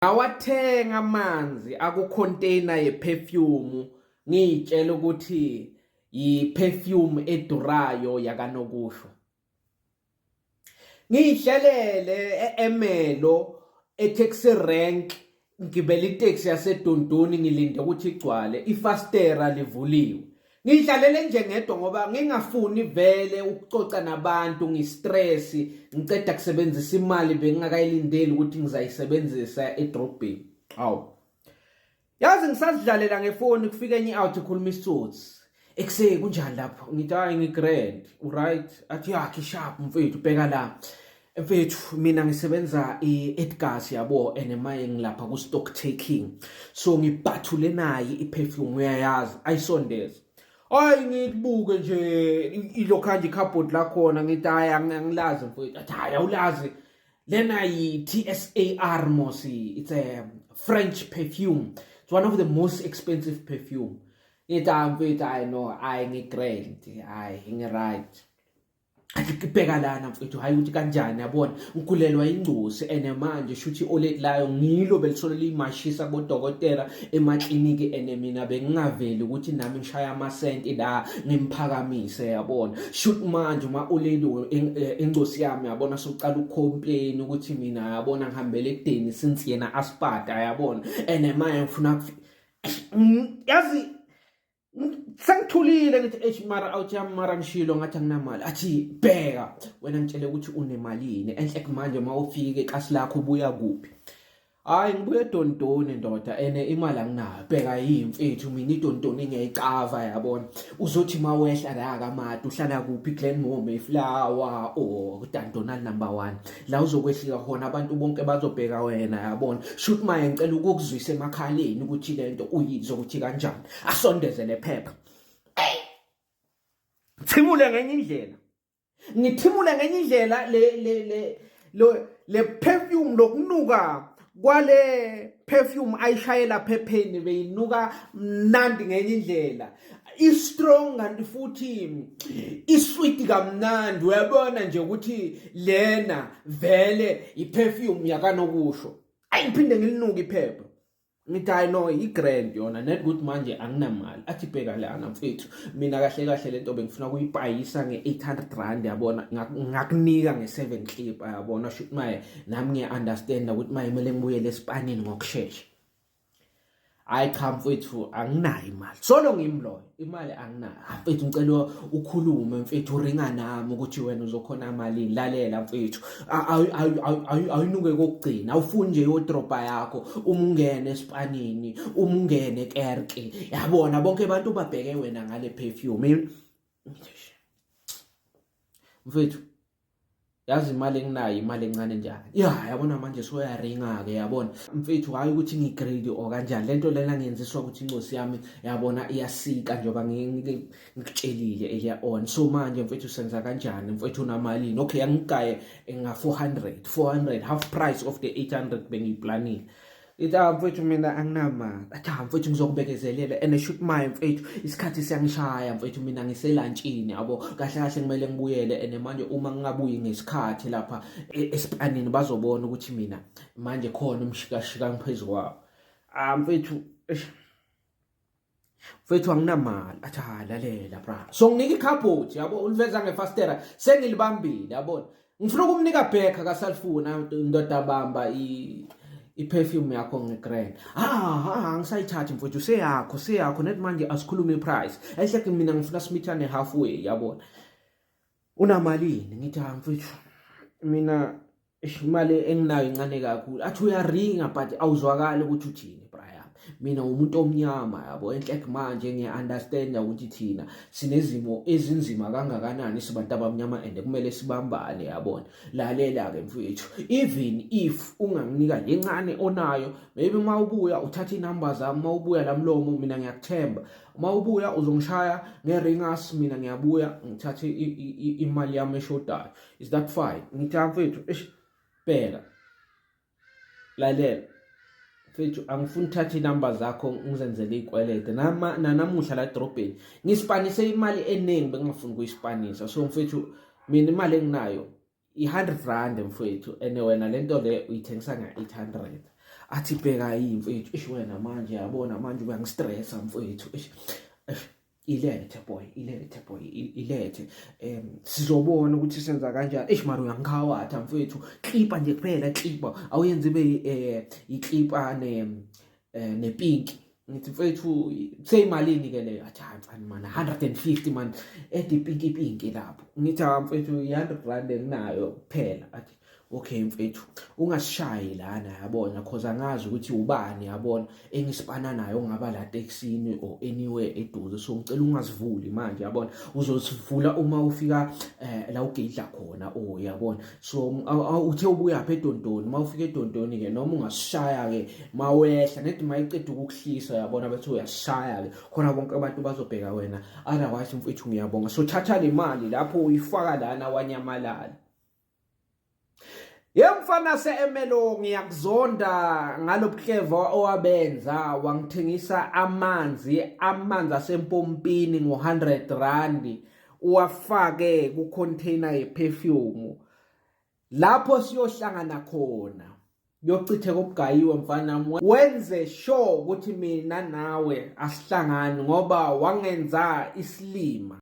Ngawathenga amanzi aku-container ye-perfume, ngiy'tshela ukuthi yi-perfume edurayo yakanokusho. Ngiy'hlelele e-Ermelo e-taxi rank, ngigibele iteksi yaseDunduni, ngilinde ukuthi igcwale, ifastera livuliwe. Ngidlalele nje ngedwa ngoba ngingafuni vele ukucoca nabantu, ngistress, ngiceda kusebenzisa imali bengingakayilindeli ukuthi ngizayisebenzisa edrobheni. Hawu. Yazi ngisazidlalela ngefoni, kufika enye out ikhuluma isitsotsi. Ekuse kunjani lapho? Ngithi hayi, ngigrand. Uright? Athi yakhe sharp mfethu, bheka la. Mfethu, mina ngisebenza e-Edgars, yabo, and maye ngilapha ku stock taking. So ngibhathule nayi iperfume, uyayazi, ayisondeze. Hayi, ngikubuke nje ilokhu nje icupboard lakhona, ngithi hayi, angilazi mfethu. Athi hayi, awulazi. Lena yi-TSAR mosi. It's a French perfume. It's one of the most expensive perfume. Ngithi hayi mfethu, hayi no, hayi ngigrand, hayi ngi-right. Athi bheka lana mfethu, hayi ukuthi kanjani, yabona, ngigulelwa ingcosi and manje shuthi oledi layo ngilo belisolo liyimashisa kubodokotela emakliniki, and mina bengingaveli ukuthi nami ngishaya amasenti la ngimphakamise, yabona. Shoot manje uma oledi ingcosi yami, yabona, sokucala ukucomplain ukuthi mina, yabona, ngihambele ekudeni since yena aspata, yabona, and manje ngifuna, yazi, sengithulile, ngithi eish, mara awuthi yami, mara ngishilo ngathi anginamali. Athi bheka wena, ngitshele ukuthi unemalini enhle manje uma ufike ekasi lakho, ubuya kuphi? Hayi, ngibuye eDondoni ndoda, ene imali anginayo. Bheka yimfethu, mina iDondoni ngiyayicava, yabona. Uzothi mawehla la kaMadi, uhlala kuphi, Glenmore, Mayflower or Dundonald number 1, la uzokwehlika khona, abantu bonke bazobheka wena, yabona. Shoot maye ngicela ukukuzwisa emakhaleni ukuthi lento uyizwe ukuthi kanjani. Asondeze lephepha, thimule ngenye indlela, ngithimule ngenye indlela le lo le perfume, lokunuka kwale perfume ayishayela phepheni beyinuka mnandi ngenye indlela, i-strong kanti futhi isweet kamnandi. Uyabona nje ukuthi lena vele i-perfume yakanokusho. Ayi, ngiphinde ngilinuke iphepha, ngithi hayi no, i-grand yona net ukuthi manje anginamali. Athi bheka lana mfethu, mina kahle kahle lento bengifuna kuyipayisa nge-R800, yabona, ngakunika nge-7 clip, yabona. Shoot maye nami ngiya-understand ukuthi maye kumele ngibuyele esipanini ngokushesha. Hayi cha mfethu, anginayo imali, solo ngimloyo, imali anginayo. Ah, mfethu, ngicela ukhulume mfethu, uringa nami ukuthi wena uzokhona malini. Lalela mfethu, awuyinuke kokugcina, awufuni nje yodroba yakho, uma ungene esipanini, uma ungene ekerke, yabona, bonke abantu babheke wena ngale perfume. Mfethu, yazi imali enginayo imali encane njani ya, yabona, manje soyaringa-ke, yabona mfethu, hhayi ukuthi ngigrade or kanjani, lento lena ngiyenziswa ukuthi incosi yami, yabona, iyasika njengoba ngikutshelile earlier on. So manje mfethu senza kanjani mfethu, unamalini? Okay, angigaye nga-400, 400, half price of the 800 bengiyiplanile. Ithi ah mfethu, mina anginamali. Athi ah mfethu, ngizokubekezelela, and shoot my mfethu, isikhathi siyangishaya mfethu, mina ngiselantshini, yabo, kahle kahle kumele ngibuyele, and manje uma ngingabuyi ngesikhathi lapha esipanini bazobona ukuthi mina manje khona umshikashika ngiphezu kwawo. Ah mfethu, mfethu anginamali. Athi ha, lalela bra, so nginika icupboard, yabo, uliveza ngefastera, sengilibambile, yabona, ngifuna ukumnika back, akasalifuna. Ndoda, bamba i-perfume yakho ngegrand. Ah ah, angisayithathi mfethu, seyakho, seyakho net. Manje asikhulume iprice ehle, mina ngifuna simithane halfway, yabona. Unamalini? Ngithi ha mfethu, mina imali enginayo incane kakhulu. Athi uyaringa but awuzwakali ukuthi uthini. Brian, mina umuntu omnyama, yabo, enhle manje ngiya-understanda ukuthi thina sinezimo ezinzima kangakanani sibantu abamnyama and kumele sibambane, yabona. Lalela-ke mfethu, even if unganginika le ncane onayo, maybe uma ubuya uthathe iy'namba zami, uma ubuya la mlomo, mina ngiyakuthemba, uma ubuya uzongishaya nge-ringas, mina ngiyabuya ngithathe imali yami eshodayo. Is that fine? Ngithi mfethu, eish, bheka, lalela mfethu, angifuni uthathe inamba zakho ngizenzele ikwelede. Nanamuhla la edrobheni ngispanise imali eningi bengingafuni ukuyispanisa. So mfethu, mina imali enginayo i-R100 mfethu, and wena lento le uyithengisa nga-800. Athi bheka yini mfethu, eish wena manje yabona manje uyangistressa mfethu, eish ilethe boy, ilethe boy, ilethe, sizobona ukuthi senza kanjani. Eish mara uyangikhawatha mfethu, klipa nje kuphela, klipa awuyenze ibe iklipa ne nepinki. Ngithi mfethu seyimalini ke leyo? Athi hayi mfana mana 150 man, edi pinki pinki lapho. Ngithi ha mfethu i-100 rand enginayo kuphela. Athi okay mfethu, ungasishayi lana yabona, cause angazi ukuthi ubani yabona engisipana nayo ongaba la taxini or anywhere eduze, so ngicela ungazivuli manje yabona, uzosivula uma ufika la ugidla khona or yabona. So uthe ubuya pha eDontoni, uma ufika eDontoni ke noma ungasishaya ke mawehla nedi mayiceda ukukuhlisa yabona, bese uyasishaya ke khona, bonke abantu bazobheka wena. Otherwise mfethu ngiyabonga. So thatha le mali lapho uyifaka lana, wanyamalala. Ye mfana se-Emelo, ngiyakuzonda ngalobuhleva owabenza, wangithengisa amanzi asempompini ngo-100 rand, uwafake ku-container ye-perfume. Lapho siyohlangana khona kuyochitheka obugayiwe mfana, wenze sure ukuthi mina nawe asihlangani ngoba wangenza isilima.